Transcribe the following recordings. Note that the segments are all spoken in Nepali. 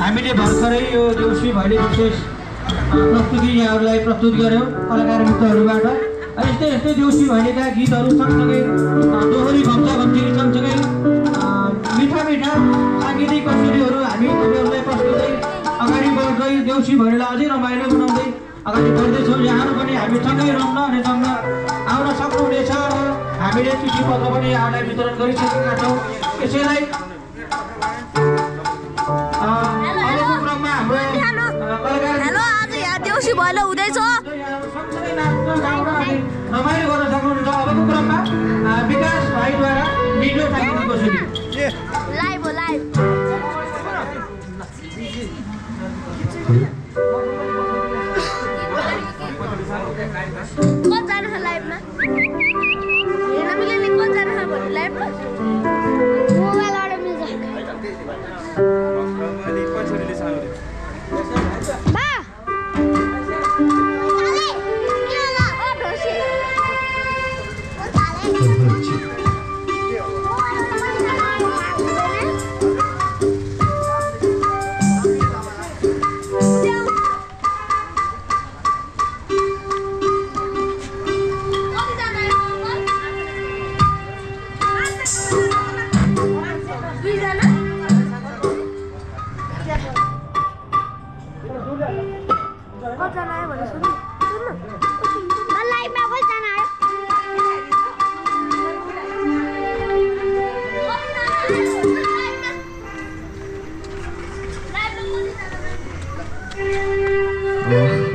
हामीले भर्खरै यो देउसी भैली विशेष प्रस्तुति यहाँहरूलाई प्रस्तुत गर्यौँ कलाकार मित्रहरूबाट। यस्तै यस्तै देउसी भैलीका गीतहरू सँगसँगै दोहोरी भन्छ भन्ने सँगसँगै मिठा मिठा साङ्गीतिक कसुरीहरू हामी तपाईँहरूलाई प्रस्तुतै अगाडि बढ्दै देउसी भैलीलाई अझै रमाइलो बनाउँदै अगाडि बढ्दैछौँ। यहाँहरू पनि हामी सँगै रम्न अनि सँग आउन सक्नुहुनेछ र हामीले चिठी पत्र पनि यहाँलाई वितरण गरिसकेका छौँ। यसैलाई देउसी भैलो हुँदैछ रमाइलो गर्न सक्नुहुन्छ। अबको क्रममा विकास भाइद्वारा मिठो साङ्गीतिक कसुरी लाइभ हो लाइभ कतिजना छ लाइभमा हेर्न मिल्ने कतिजना छ भन्नु लाइभमा मोबाइलबाट मिल्छ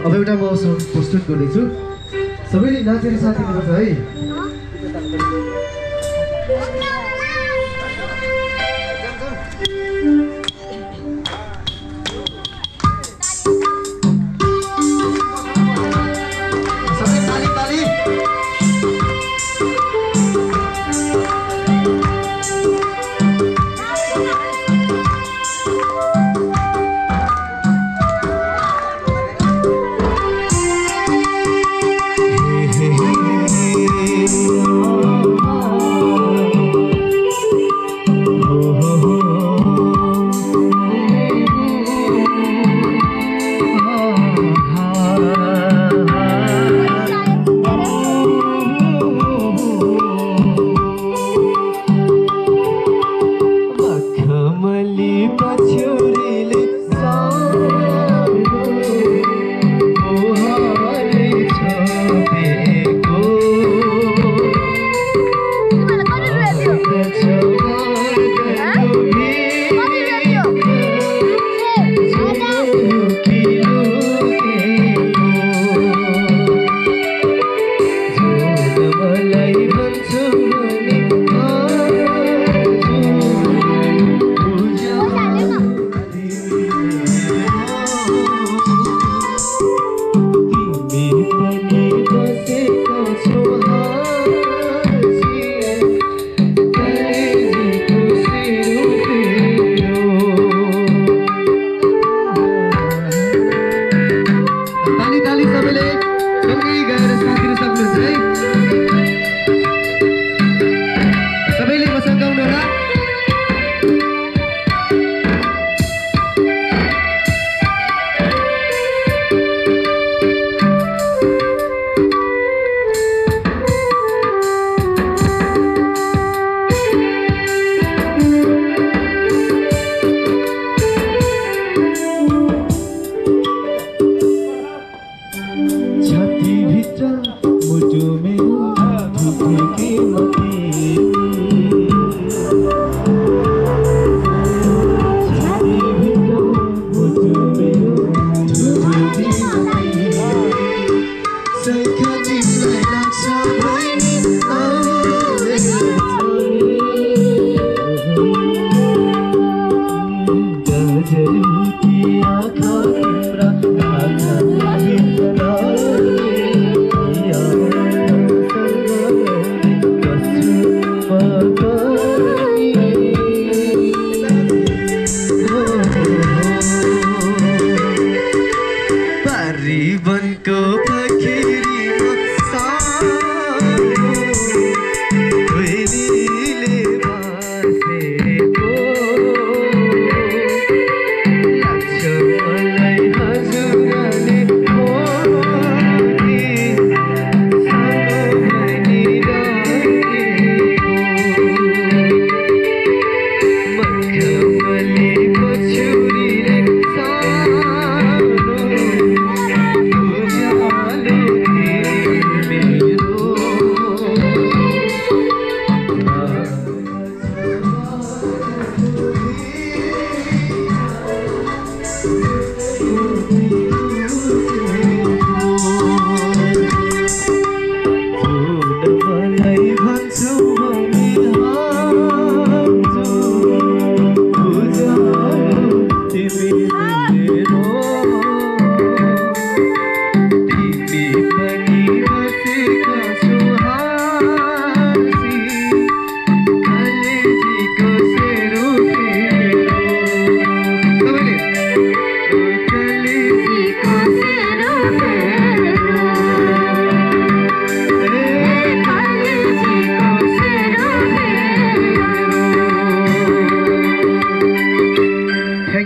अब एउटा म प्रस्तुत गर्दैछु। सबैले नाचेर साथ दिनुपर्छ है।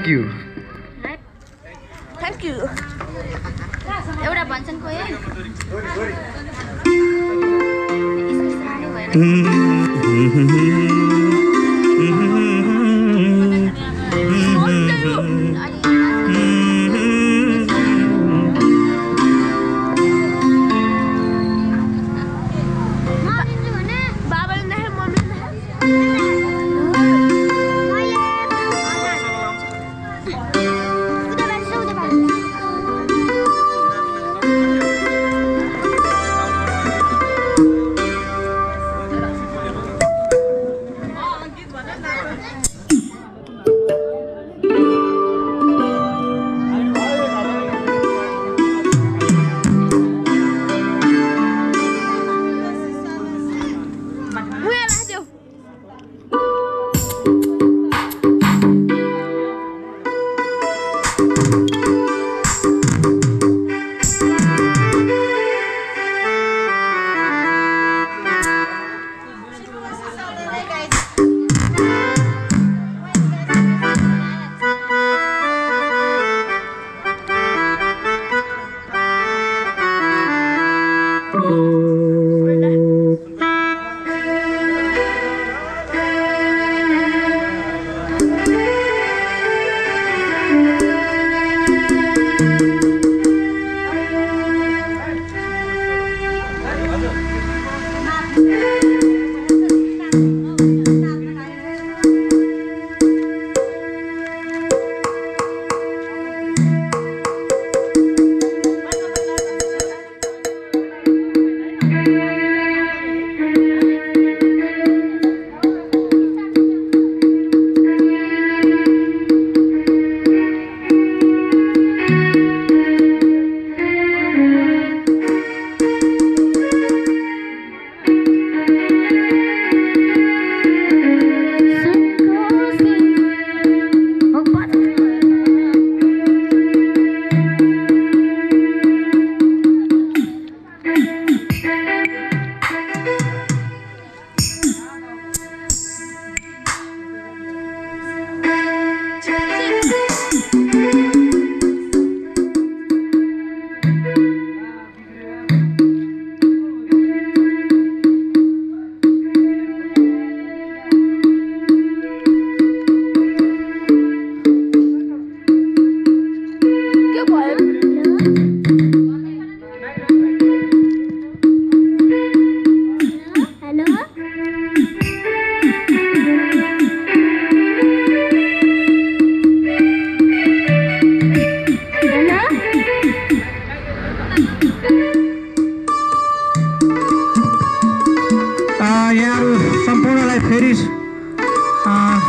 Thank you. Thank you. एउटा भन्छन् कोही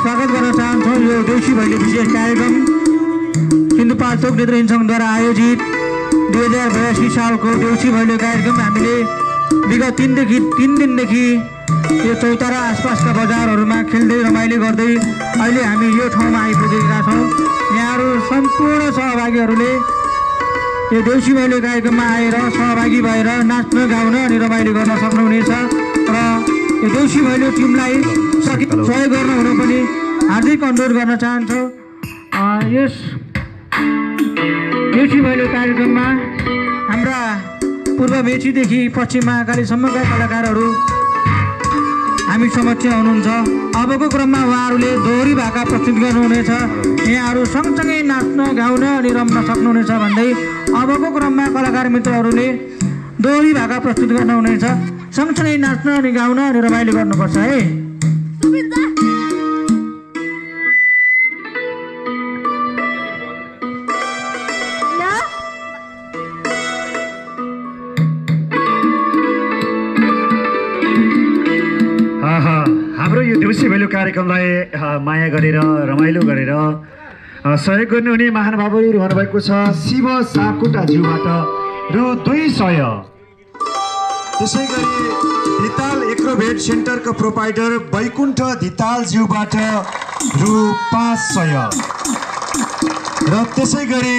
स्वागत गर्न चाहन्छौँ यो देउसी भैलो विशेष कार्यक्रम सिन्धुपाल्चोक नेत्रहीन सङ्घद्वारा आयोजित 2082 सालको देउसी भैलो कार्यक्रम हामीले विगत 3 दिनदेखि यो चौतारा आसपासका बजारहरूमा खेल्दै रमाइलो गर्दै अहिले हामी यो ठाउँमा आइपुगेका छौँ। यहाँहरू सम्पूर्ण सहभागीहरूले यो देउसी भैलो कार्यक्रममा आएर सहभागी भएर नाच्न गाउन अनि रमाइलो गर्न सक्नुहुनेछ र यो देउसी भैलो टिमलाई सहयोग गर्न हुन पनि हार्दिक अनुरोध गर्न चाहन्छौँ। यस देउसी भैलो कार्यक्रममा हाम्रा पूर्व मेचीदेखि पश्चिम महाकालीसम्मका कलाकारहरू हामी समक्ष हुनुहुन्छ। अबको क्रममा उहाँहरूले दोहोरी भाका प्रस्तुत गर्नुहुनेछ। यहाँहरू सँगसँगै नाच्न गाउन अनि रम्न सक्नुहुनेछ भन्दै अबको क्रममा कलाकार मित्रहरूले दोहोरी भाका प्रस्तुत गर्नुहुनेछ। सँगसँगै नाच्न अनि गाउन अनि रमाइलो गर्नुपर्छ है। हाम्रो यो देउसी भैलो कार्यक्रमलाई माया गरेर रमाइलो गरेर सहयोग गर्नुहुने महानुभावहरू रहनुभएको छ शिव सापकोटाज्यूबाट रु 200। त्यसै गरी धिताल एग्रोभेट सेन्टरको प्रोपाइटर वैकुण्ठ धितालज्यूबाट रु 500 र त्यसै गरी